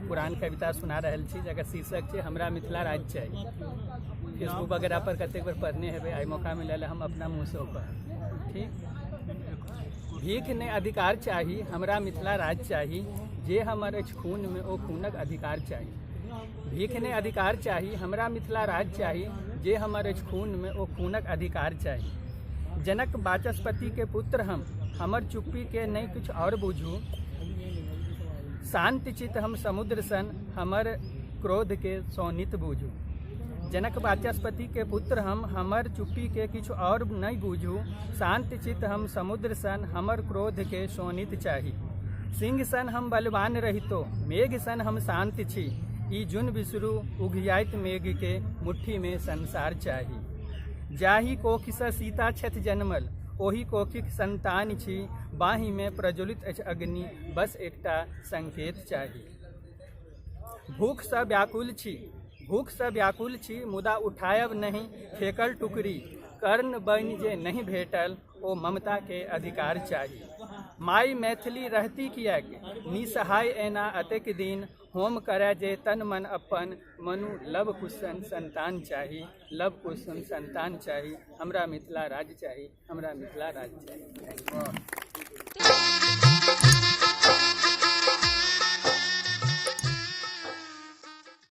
पुरान कविता सुना रहल छी, जकर शीर्षक छै हमरा मिथिला राज्य चाही। फेसबुक वगैरह पर कतेक बेर पढ़ने हेबै, आइ मौका मिलल हम अपना मुँहसँ ओकर। ठीक, भीख नहि अधिकार चाही, हमरा मिथिला राज्य चाही, जे हमर अछि खूनमे ओ खूनक अधिकार चाही। भीख नहि अधिकार चाही, हमरा मिथिला राज्य चाही, जे हमर अछि खूनमे ओ खूनक अधिकार चाही। जनक वाचस्पतिके पुत्र हम, हमर चुप्पीके नहि किछु आओर बुझू, शान्तचित हम समुद्र सन, हमर क्रोधके शोणित बुझू। जनक वाचस्पतिके पुत्र हम, हमर चुप्पीके किछु आओर नहि बुझू, शान्तचित हम समुद्र सन, हमर क्रोधके शोणित चाही। सिंह सन हम बलवान रहितो, मेघ सन हम शान्त छी, ई जुन बिसरू उघियाइत मेघके मुट्ठीमे संसार चाही। जाहि कोखिसँ सीता छथि जनमल, ओहि कोखिक संतान छी, बाँहिमे प्रज्वलित अछि अग्नि, बस एकटा संकेत चाही। भूखसँ व्याकुल छी, भूखसँ व्याकुल छी, मुदा उठायब नहि फेकल टुकड़ी, कर्ण बनि जे नहि भेटल ओ ममताके अधिकार चाही। माइ मैथिली रहती किएक निसहाय एना अतेक दिन, होम करय जे तन मन अपन मनु लव कुशन संतान चाही, लव कुशन संतान चाही, हमरा मिथिला राज्य चाही, हमरा मिथिला राज्य चाही।